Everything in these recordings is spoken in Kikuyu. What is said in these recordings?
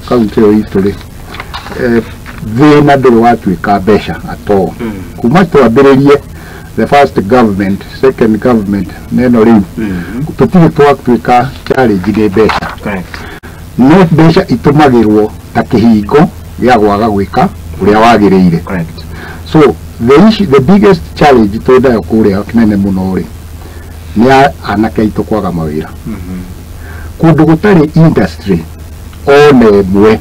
kaunti ĩyo itũ rĩ, thĩna ndũrĩ watuĩka mbeca at all. Kuma twambĩrĩrie the first government, second government na ĩno rĩu, tũtirĩ twatuĩka challenge nĩ mbeca. No mbeca itũmagĩrwo ta kĩhingo gĩa gwaga gwĩka ũrĩa wagĩrĩire. So the issue, the biggest challenge twĩ nayo kũrĩa nene mũno rĩ, nĩ ya anake aitũ kwaga mawĩra. Kũndũ gũtarĩ industry ona ĩmwe,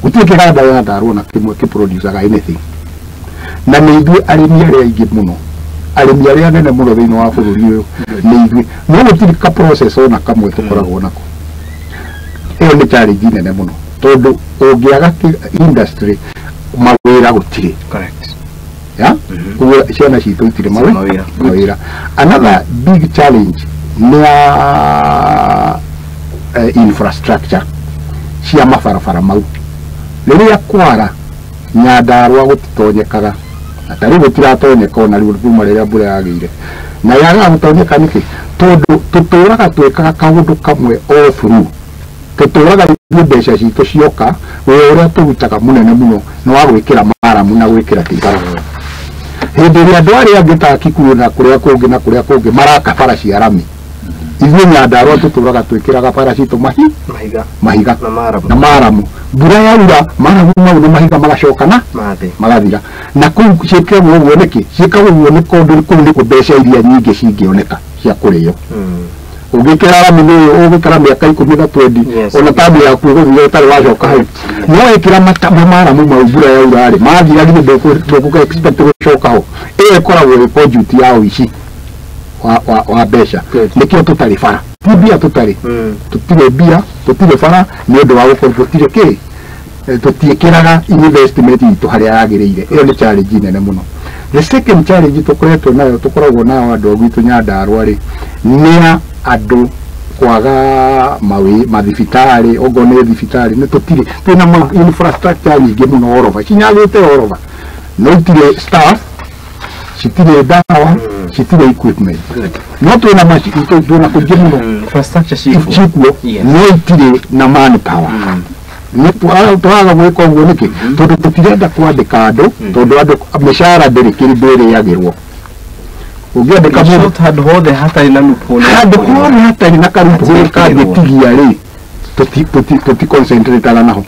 gũtirĩ kĩganda Nyandarua na kĩmwe kĩproducaga anything, na nĩ ithuĩ arĩmi arĩa aingĩ mũno, arĩmi arĩa anene mũno thĩinĩ wa bũrũri ũyũ nĩ ithuĩ, no gũtirĩ ka process ona kamwe tũkoragwo nako. Ĩyo nĩ challenge nene mũno, tondũ ũngĩaga industry, mawĩra gũtirĩ. Ya ũguo ciana citũ itirĩ mawĩra. Mawĩra. Another big challenge nĩ ya infrastructure cia mabarabara mau. Rĩrĩa kwara Nyandarua gũtitonyekaga, na ta rĩu gũtiratonyeka ona rĩu kuma rĩrĩa mbura yagĩire. Na yagaga gũtonyeka nĩkĩ? Tondũ tũtũraga twĩkaga kaũndũ kamwe all through. Tũtũraga ithuĩ mbeca citũ cioka, wĩra ũrĩa tũrutaga mũnene mũno nĩ wa gwĩkĩra maramu na gwĩkĩra tĩbara, hĩndĩ ĩrĩa andũ arĩa angĩ ta Kikuyu na kũrĩa kũngĩ na kũrĩa kũngĩ maraka bara cia rami. Ithuĩ Nyandarua tũtũraga twĩkĩraga bara citũ mahiga. Mahiga. Na maramu. Na maramu. Mbura yaura, maramu mau na mahiga magacoka na mathĩ. Magathira. Na kũu ciĩkagwo ũguo nĩkĩ? Ciĩkagwo ũguo nĩ kũndũ kũu nĩkuo mbeca iria nyingĩ cingĩoneka cia kũrĩo. Ũngĩkĩra rami nĩ ũgũikara mĩaka 10 na 20 ona tamu yaku ĩgũthira ũtarĩ wacoka hau. No wĩkĩra maramu mau, mbura yaura rĩ, mathira, githĩ ndũgũka expect gũcoka ho? Ĩyo ĩkoragwo ĩ conduit ya ũici wa mbeca. Nĩkĩo tũtarĩ bara. Ti mbia tũtarĩ. Tũtirĩ mbia, tũtirĩ bara nĩ ũndũ wa gũkorwo tũtirĩ kĩ, tũtiĩkĩraga investment itũ harĩa yagĩrĩire. Ĩyo nĩ challenge nene mũno. The second challenge tũkoretwo nayo, tũkoragwo nayo andũ a gwitũ Nyandarua rĩ, nĩ ya andũ kwaga mathibitarĩ. Okorwo nĩ thibitarĩ, nĩ tũtirĩ, twĩna infrastructure nyingĩ mũno all over, cinyagĩte all over, no itirĩ staff, citirĩ ndawa, citirĩ equipment. No twĩna twĩna kũingĩ mũno. Infrastructure cikuo. Cikuo, no itirĩ na manpower. Nĩ twaga gwĩka ũguo nĩkĩ? Tondũ tũtirenda kwandĩka andũ, tondũ andũ mĩcara ndĩrĩ kĩndũ ĩrĩagĩrwo ũngĩandĩka In mũndũ. short, handũ hothe hatarĩ na loophole. Handũ hothe hatarĩ na karoophole Hatirĩ. kangĩtigia rĩ, tũti concentrataga naho.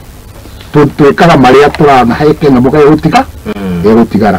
Twĩkaga marĩa tũrana he kanyamũ gegũtiga gegũtigara.